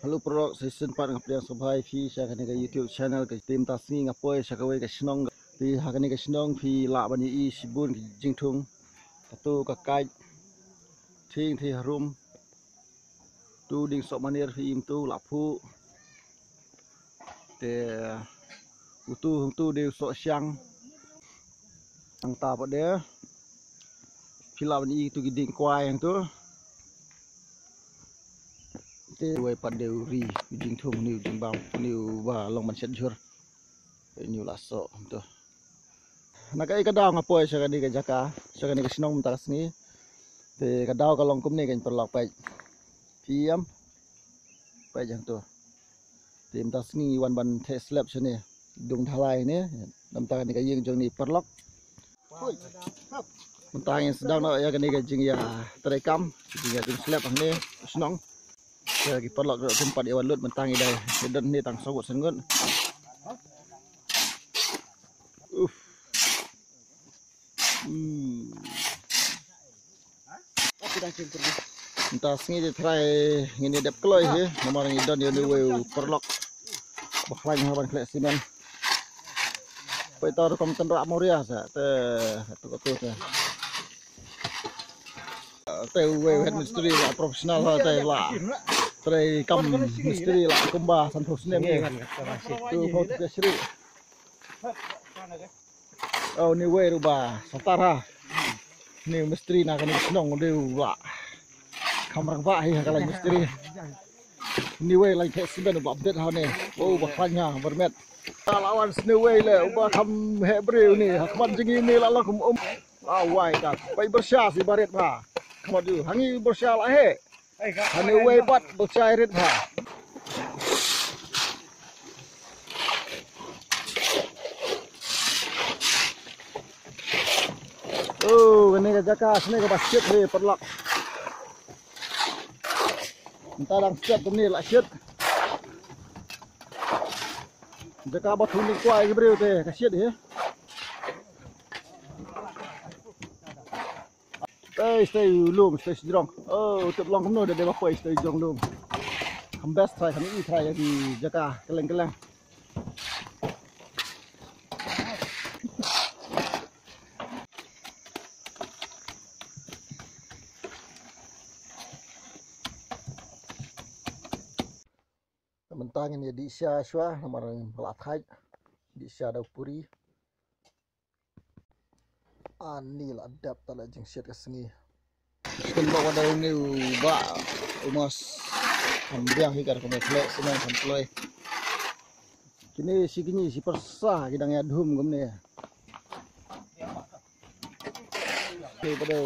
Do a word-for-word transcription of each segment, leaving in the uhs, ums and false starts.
Hello paralok, sa shisien pat nga pdiang sngewbha ïa phi sha kane ka YouTube channel. Ka mynta ka sngi nga poi sha kawei ka shnong. Phi ha kane ka shnong phi lah ban ïohi shibun ki jingthung. Katu ka kait. Thing thing harum. Tu dieng soh manir phi im tu lah phuh. Te utu hangtu dei u soh shiang. Hangta pat de phi lah ban ïohi tu ki dieng kwai hangtu. Te wei pat de u ri, u jingthung, ni u jingbam, ni uba long ban shet jhur. Ni u la soh hangtu. Na kaei ka daw nga poi sha kane ka jaka, sha kane ka shnong mynta ka sngi. Te ka daw ka long kumne, kane paralok, peit. Phi ïam. Peit hangtu. Te mynta sngi wan ban theh slab shane. Dung dhalai ne. Namar kane ka ïing jong ne paralok. Mynta ngin sdang noh ïa kane ka jingïatreikam, jingïadung slab hangne shnong. Te ki paralok ruh kim pat ïa wan lut, mynta ngi dei don hangne tang saw ngut san ngut. Uf. Hmm. Mynta sngi te trai ngin ïa dep kloi hi, namar ngi don ïa uwei u paralok ba khlaiñ ha ban khleh simen. Peit, ta rukom tynrah Moria sa te, tu tu te. Te uwei u head mistri la professional ha te la. Treikam mistri la kumba san phew snem ne. Tu phew tu sri. Oh, ni wei ruh ba satar ha. Ni mistri na kane ka shnong dei u la kham rangbah hi ha ka lain mistri. Ni wei lain theh simen u ba update ha ne. Oh, ba khlaiñ ha, ba rmet. Ka la wan sni wei le u ba kham heh briew ni. Ha khmat jong ngi ni la long kum um. La wai ka. Peit byrsa shi barit ba. Khmat ju. Ha ngi byrsa la heh. Hangne wei pat ba chai rit bha. Oh, kane ka jaka shane kaba shit hi paralok. Mynta dang shit kumne la shit. Jaka ba thung ding kwai ki briew te ka shit hi. Stay, stay lum, stay jrong. Oh, tip long kumno da dei ba poi stay jrong lum. Kham best trai, kham i trai ïa ki jaka kylleng kylleng. Mynta ngin ïa dih sha shuwa namar ba la thait. Dih sha da u puri. Ani la dap ta la jingshit ka sngi. Kynnoh wa da une u bah u mas. Kham biang hi ka rukom khleh simen kham kloi. Kine shi kine shi pyrsa ki dang ïa dhum kumne. Ni pat de.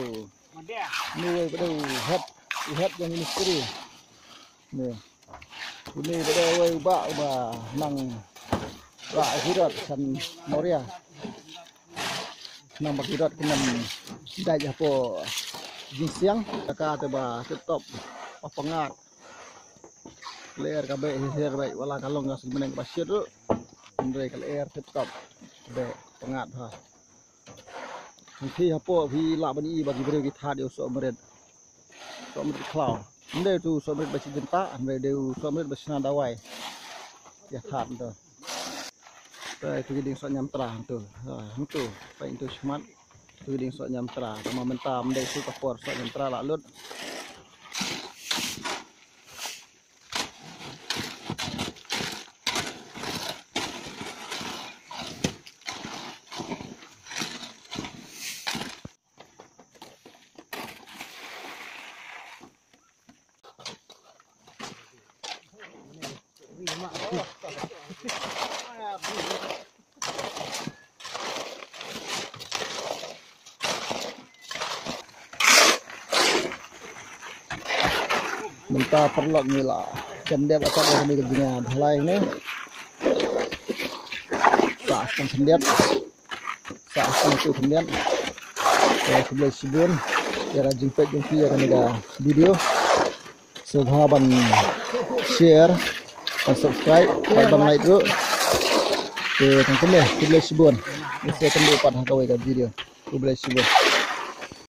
Ni wei pat de u head, u head jong ministry. Ni. Une pat de wei u bah uba nang ba ki rot shan Moria. Nang ba ki rot ki nang dait hapoh jingsiang. Jaka te ba tip top, ba pyngngad. Ka lyer ka beh, hi lyer ka beh, wat la ka long ka sngewbha ka ba shit ruh. Hynrei ka lyer tip top. Beh, pyngngad ha. Hangtei hapoh phi lah ban i ba ki briew ki thad ïa u sohmrit. Sohmrit khlaw. Ym dei tu sohmrit ba shi jinta, ym dei u sohmrit ba shna dawai. Ïa thad tu. Te tu ki dieng soh ñiamtra tu. Ha, tu. Peit tu shmat. Tu ki dieng soh ñiamtra. Tangba mynta ym dei tu ka por soh ñiamtra la lut. Mynta paralok ngi la kyndep atat ïa kane ka jingdhalai ne. Sa tang kyndep. Sa tang tu kyndep. Ïa khublei shibun ïa ka jingpeit jong phi ïa kane ka video. Sngewbha ban share, ban subscribe, ban like ruh. Te tang kumne, khublei shibun. Ngi sa ïakynduh pat ha kawei ka video. Khublei shibun.